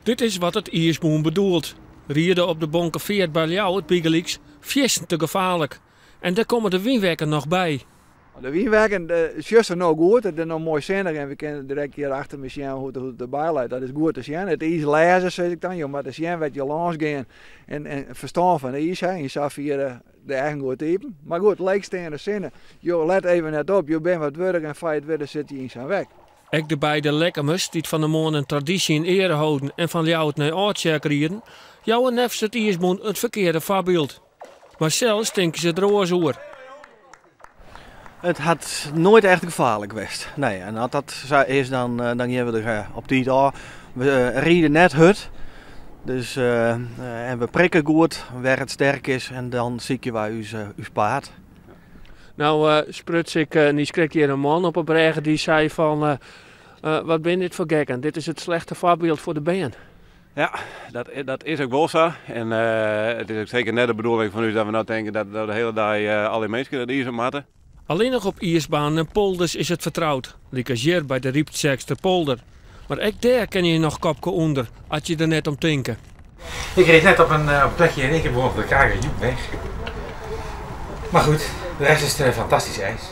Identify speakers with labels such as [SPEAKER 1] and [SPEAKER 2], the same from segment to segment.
[SPEAKER 1] Dit is wat it iisbûn bedoelt. Ride op de Bonkefeart by Ljouwert bygelyks fierstente gefaarlik. En dêr komme de wynwekken noch by.
[SPEAKER 2] De wynwekken sjochst der no goed, it is no moai sinnich en we kinne direkt hjir achter my sjen hoe't it derby leit. Dat is goed te sjen. It iis lêze sis ik dan, jo moatte sjen wêr't je lâns gean en ferstân fan iis ha, yn safier de eagen goed iepen. Mar goed, leechsteande sinne, jo let even net op, jo binne wat wurch en foar je it witte sitte je yn sa'n wek.
[SPEAKER 1] Ek de beide Lekkumers, dy't fan 'e moarn in tradysje yn eare holden en fan Ljouwert nei Aldtsjerk rieden, jouwe neffens it iisbûn it ferkearde foarbyld. Mar sels tinke se der oars oer.
[SPEAKER 3] It hat noait echt gefaarlik west. Nee, en as dat sa is, dan, eh, dan gean we der eh, op tiid ôf. We eh, ride net hurd. Dus, en we prikke goed wêr it sterk is en dan sykje wy ús, ús paad.
[SPEAKER 1] Nou uh, spruts ik uh, niiskrekt hjir in man op 'e brêge dy sei fan uh, wat binne dit foar gekken? Dit is it slechte foarbyld foar de bern.
[SPEAKER 4] Ja, dat, dat is ek wol sa. En it is ek seker net de bedoeling fan ús dat we no tinke dat, dat de hiele dei alle minsken it iis op moatte.
[SPEAKER 1] Allinnich op iisbanen en polders is it fertroud, lykas hjir by de Ryptsjerksterpolder. Mar ek dêr kinne je noch kopke ûnder as je der net om tinke.
[SPEAKER 5] Ik reed net op een plekje en ik heb gewoon de kager joep weg. Maar goed, de rest is het fantastisch ijs.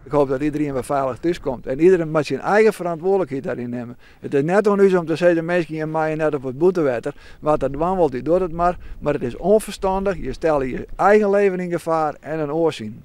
[SPEAKER 2] Ik hoop dat iedereen wer feilich thús komt. En iedereen moat syn eigen ferantwurdlikheid dêryn nimme. It is net oan ús om te sizzen, minsken jim meie net op it bûtenwetter. Wa't dat dwaan wol, dy docht it mar. Mar it is ûnferstannich, je stelle je eigen leven yn gefaar en in oar syn.